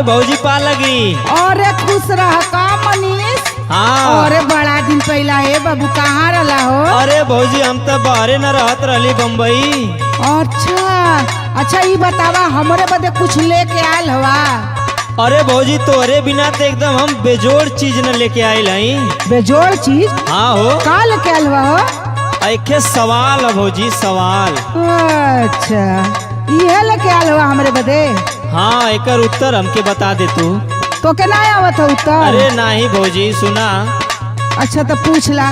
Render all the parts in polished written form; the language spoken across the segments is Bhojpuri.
भौजी पा लगी। अरे खुश रह का मनीष। हाँ। अरे बड़ा दिन पहला है बाबू, कहाँ रहा हो? अरे भौजी हम तो बाहरे न रहत रहली बम्बई। अच्छा अच्छा, ये बतावा हमरे बदे कुछ लेके आयल हवा? अरे भौजी तोहरे बिना तो एकदम हम बेजोड़ चीज न लेके आयल हई। बेजोड़ चीज? हाँ हो। का लेके आयल हवा हो? एके सवाल है भौजी, सवाल। अच्छा, ये लेके आयल हवा हमरे बदे? हाँ, एकर उत्तर हमके बता दे तू। तो के ना आवत है उत्तर? अरे नाही भौजी, सुना। अच्छा तो पूछ ला।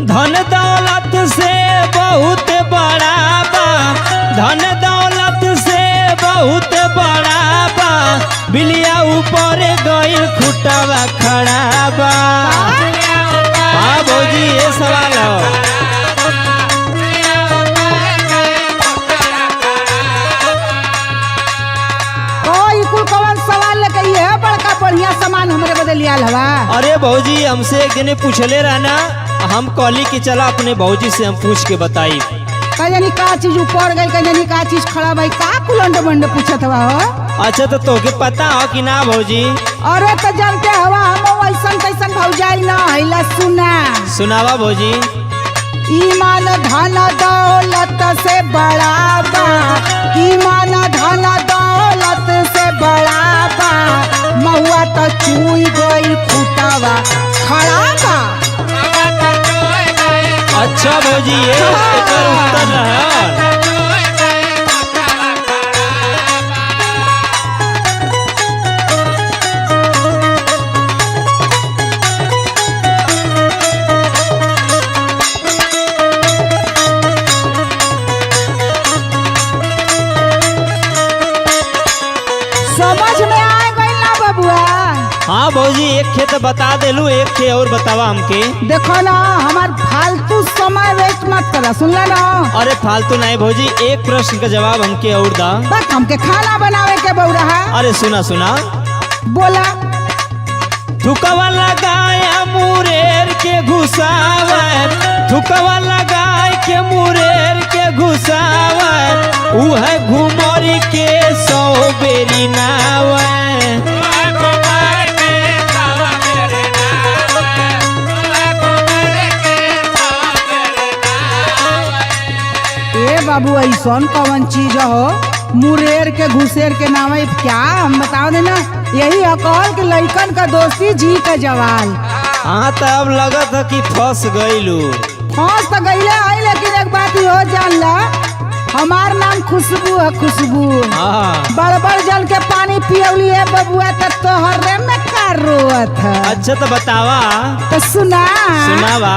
धन दौलत से बहुत बड़ा बा, धन दौलत से बहुत बड़ा बा, बिलिया ऊपर गइल खुटवा खड़ा बा। हाँ भौजी ये सवाल है। ओ ई कुल कौन सवाल लेके ये बड़का बढ़िया सामान हमरे बदे लियाल हवा? अरे भौजी हमसे एक दिन पूछले रहना, हम कहली कि चला अपने भौजी से हम पूछ के बताई। का जानी का चीज ऊपर गई, का जानी का चीज खड़ा भाई, का कुल अंड बंड पूछत हवा हो? अच्छा तो तोके पता हो कि ना भौजी? अरे तो जानते हवा हम ऐसन तैसन भौजाई ना हैला। सुना। सुनावा भौजी। ईमान धन दौलत से बड़ा बा, ईमान धन दौलत से बड़ा बा, महुआ तो चुई गई खुटावा खड़ा बा। अच्छा भौजी ये एकर उत्तर रहल। समझ में आ गई ना बबुआ? हाँ भौजी एक खे तो बता देलू, एक खे और बतावा हमके। देखो ना हमार फालतू समय वेस्ट मत करा, सुनला ना? अरे फालतू नहीं भौजी, एक प्रश्न का जवाब हमके और दा। बस हमके खाना बनावे के बउरा। अरे सुना सुना। बोला। थुकवा लगाया मुरेर के घुसावे, थुकवा लगाए के मुरेर के घुसावे, उह घुमर के 100 बेरी नावे। ए बाबू ऐसन कौन चीज हो मुरेर के घुसेर के नाम है क्या? हम बताओ देना, यही अकौल के लइकन का दोस्ती जी का जवाल। हाँ तो अब लगत है कि फंस गईलू। फंस तो गईले है, लेकिन एक बात हो जान ला, हमार नाम खुशबू है, खुशबू। हाँ। बड़बड़ जल के पानी पियौली है बबुआ, तो तोहरे में का रोवत है? अच्छा तो बतावा। तो सुना। सुनावा।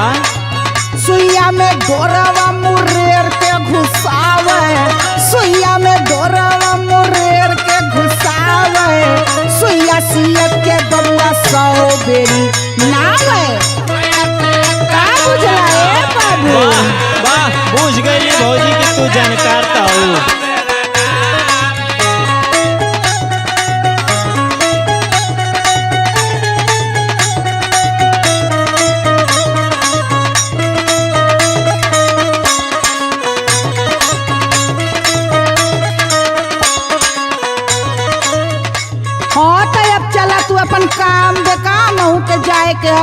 सुइया में डोरवा मुरेर के घुसावे, सुइया में डोरवा मुरेर के घुसावे, सुइया सियत के बबुआ 100 बेरी नावे। का बुझला ए बाबू? वाह वाह, बुझ गई भौजी कि तू जानकार तो हो। हाँ तो अब चला तू अपन काम दे, काम हूँ के जाए के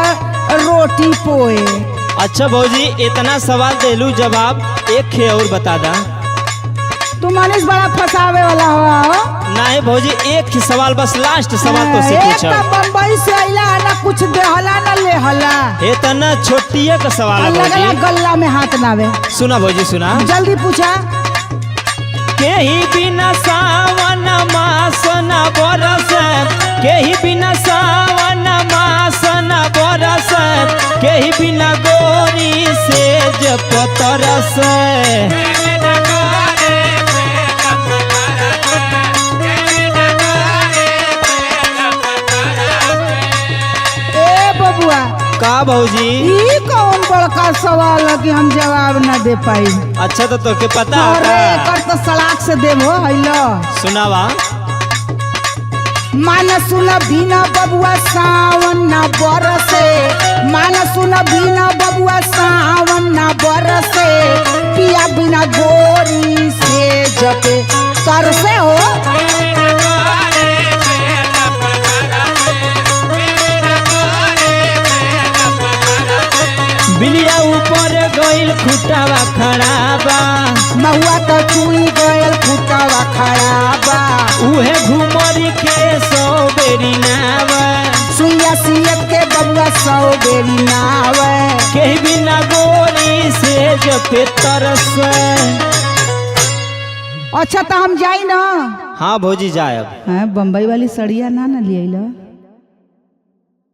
रोटी पोए। अच्छा भौजी इतना सवाल देलू जवाब, एक खे और बता दा। तू मनीष बड़ा फसावे वाला हो। नहीं भौजी एक ही सवाल बस, लास्ट सवाल तो से एक पूछा। तो बम्बई से आइला ना कुछ देहला ना लेहला। इतना छोटिया का सवाल है लगला भौजी। गल्ला में हाथ नावे। सुना भौजी सुना। जल्दी पूछा। के ही बिना सावन मास न बरस, के ही बिना सावन मास न बरस, के ही बिना गोरी से जप तरस। ए बबुआ। का भौजी? ई कौन बड़का सवाल है कि हम जवाब न दे पाई? अच्छा तो तोके पता अरे होगा। कर तो सलाख से देबो हैलो। सुनावा। मान सुन बिना बबुआ सावन न बरसे, मान सुन बिना बबुआ सावन न बरसे, पिया बिना गोरी से जपे तरसे हो। खुटावा खड़ा बा। महुआ तो चुई गयल खुटवा खड़ा बा। उहे घुमरी के 100 बेरी नावा। सुइया सियत के बबुआ 100 बेरी नावे। के बिना गोरी से जपे तरस। अच्छा तो हम जाई ना। हाँ भौजी जायब। हाँ बम्बई वाली सड़िया ना ना लिया।